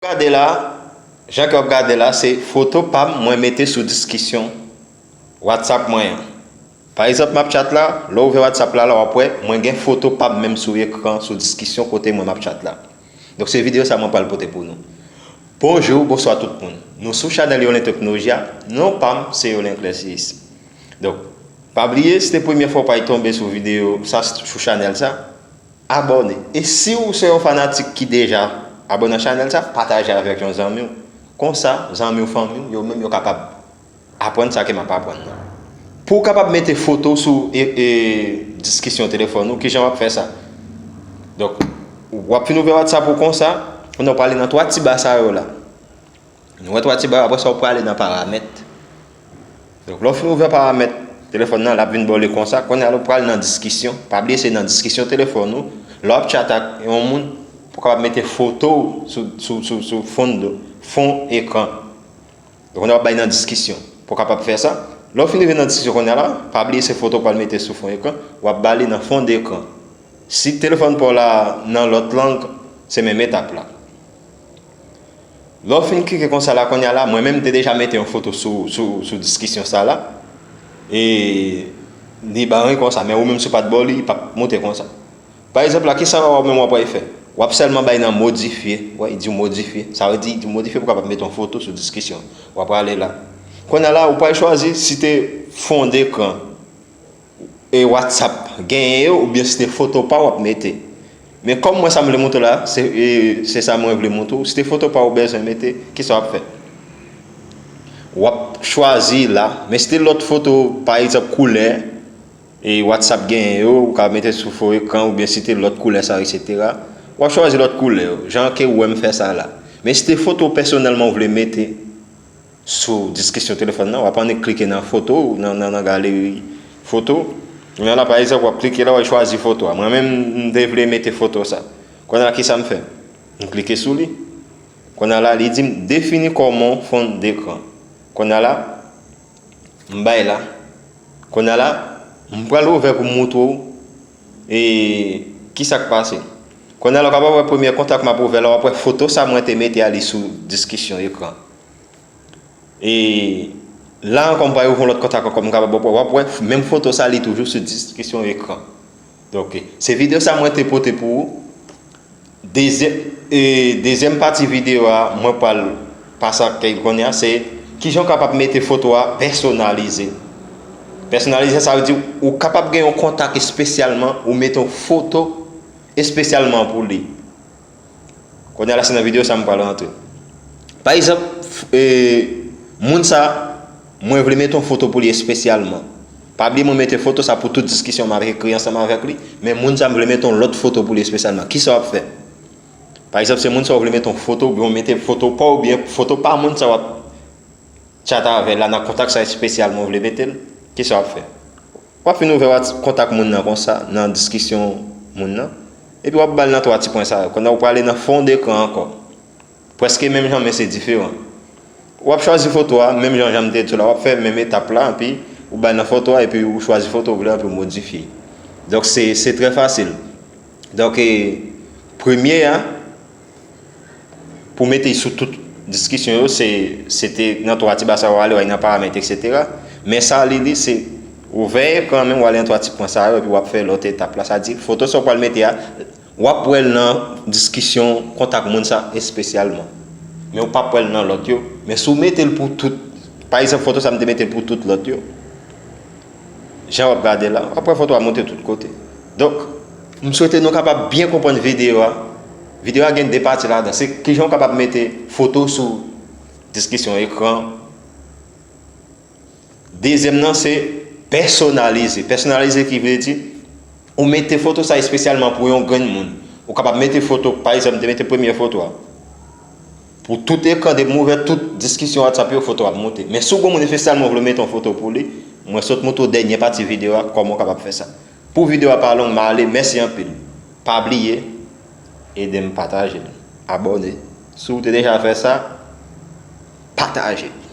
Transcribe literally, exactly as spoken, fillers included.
Gade la, jan ke w ap gade la, se foto pa m mwen mete sou diskisyon WhatsApp mwen an. Pa egzanp, m ap chat la, lè w ouvè WhatsApp la, la w ap wè mwen gen foto pa m menm sou ekran, sou diskisyon kote mwen m ap chat la. Donk se videyo sa mwen pral pote pou nou. Bonjou, bonswa tout moun. Nou sou chanèl Yolen Teknoloji a, non pa m se Yolen Clercius. Donk, pa bliye, si se premye fwa w pral tonbe sou videyo sa, sou chanèl sa, abòne. E si w se yon fanatik ki deja abòne nan chanèl sa, pataje avèk yon zanmi w. Konsa, zanmi w, fanmi w, yo menm yo kapab aprann sa ke m ap aprann nan. Pou w kapab mete foto sou e, e, diskisyon telefòn ou, kijan w ap fè sa? Donk, w ap fin ouvè WhatsApp ou konsa, kounye a w prale nan twa ti ba sa yo la. Nou wè twa ti ba yo, apre sa w prale nan paramèt. Donk, lè w fin ouvè paramèt telefòn nan, l ap vin ba w li konsa. Kounye a la w pral nan diskisyon. Pa bliye se nan diskisyon telefòn ou. Lè w ap chat ak yon moun, pou w kapab mete foto w sou, sou, sou, sou fon, fon ekran. Donk, kounye a w ap bay nan diskisyon pou w kapab fè sa. Lè w fin rive nan diskisyon kounye a la, pa bliye se foto w pral mete sou fon ekran, w ap ba li nan fon dekran. Si telefòn pa w la nan lòt lang, se menm etap la. Lè w fin klike konsa la, kounye a la, mwen menm m te deja mete yon foto sou, sou, sou diskisyon sa la. E li bare konsa, men ou menm si w pa t ba w li, li p ap moute konsa. Pa egzanp la, kisa w menm w ap fè? W ap sèlman bay nan modifye. Wè, li di w modifye. Sa vle di, li di w modifye pou w kapab mete yon foto sou diskisyon. W ap prale la. Kounye a la, ou pral chwazi si te fon dekran e WhatsApp genyen yo, oubyen si te foto pa w ap mete. Men kòm mwen sa m vle montre w la, se, e, se sa mwen vle montre w. Si te foto pa w ou bezwen mete, kisa w ap fè? W ap chwazi la. Men si te lòt foto, pa egzanp, koulè, e WhatsApp genyen yo, ou ka mete sou fon ekran, oubyen si te lòt koulè sa yo, etsetera. W ap chwazi lòt koulè yo, jan ke w wè m fè sa la. Men si te foto pèsonèlman w vle mete, sou diskisyon telefòn nan, w ap annik klike nan foto, nan, nan, nan galeri foto. Kounye a la, pa egzanp, w ap klike la, w ap chwazi foto a. Mwen menm, m te vle mete foto sa. Kounye a la, kisa m fè? M klike sou li. Kounye a la, li di m, defini kòman fon dekran. Kounye a la, m bay la. Kounye a la, m pral ouvè pou m montre w, e, kisa k pase. Kounye a la, w kapab wè premye kontak m ap ouvè la, w ap wè foto sa mwen te mete a li sou diskisyon ekran. E la ankò, m pral ouvri yon lòt kontak ankò, m kapab, w ap wè menm foto sa, li toujou sou diskisyon ekran. Donk, se videyo sa mwen te pote pou ou. Dezyèm, e, dezyèm pati videyo a, mwen pral pase ak kèk kounye a, se kijan w kapab mete foto a pèsonalize. Pèsonalize, sa vle di ou kapab gen yon kontak espesyalman, ou mete yon foto espesyalman pou li. Kounye a la, se nan videyo sa m pral rantre. Pa egzanp, f- e, moun sa, mwen vle mete yon foto pou li espesyalman. Pa bliye mwen mete foto sa pou tout diskisyon m ap ekri ansanm avèk li, men moun sa m vle mete yon lòt foto pou li espesyalman. Kisa w ap fè? Pa egzanp, se moun sa w vle mete yon foto, oubyen w mete foto pa w, oubyen foto pa moun sa w ap chat avè l la nan kontak sa espesyalman w vle mete l, kisa w ap fè? W ap fin ouvè whats- kontak moun nan konsa, nan diskisyon moun nan, epi w ap ba l nan twa ti pwen sa yo. Kounye a w prale nan fon dekran ankò. Prèske menm jan, men se diferan. W ap chwazi foto a, menm jan, jan m te di w la, w ap fè menm etap la, epi ou bay nan foto a, epi ou chwazi foto w vle, epi ou modifye. Donk, se, se trè fasil. Donk, e, premye a, pou mete sou tout diskisyon yo, se, se te nan twa ti ba sa yo, w ale, w al nan paramèt, etsetera. Men sa li di, se ouvè ekran menm, w ale nan twa ti pwen sa yo, epi w ap fè lòt etap la. Sa di, foto sa w pral mete a, w ap wè l nan diskisyon kontak moun sa espesyalman. Men w p ap wè l nan lòt yo. Men si w mete l pou tout, pa egzanp, foto sa m te mete l pou tout lòt yo. Jan w ap gade la, w ap wè foto a moute tout kote. Donk, m swete nou kapab byen konprann videyo a. Videyo a gen de pati ladan. Se kijan w kapab mete foto sou diskisyon ekran. Dezyèm nan, se pèsonalize. Pèsonalize ki vle di, ou mete foto sa espesyalman pou yon grenn moun. Ou kapab mete foto, pa egzanp, m te mete premye foto a. Pou tout ekran, depi m ouvè tout diskisyon WhatsApp yo, foto ap moute. Men si w gon moun espesyalman w vle mete yon foto pou li, mwen sot montre w dènye pati videyo a, kòman w kapab fè sa. Pou videyo a pa long, m ale, mèsi anpil. Pa bliye, ede m pataje l. Abòne. Si w te deja fè sa, pataje l.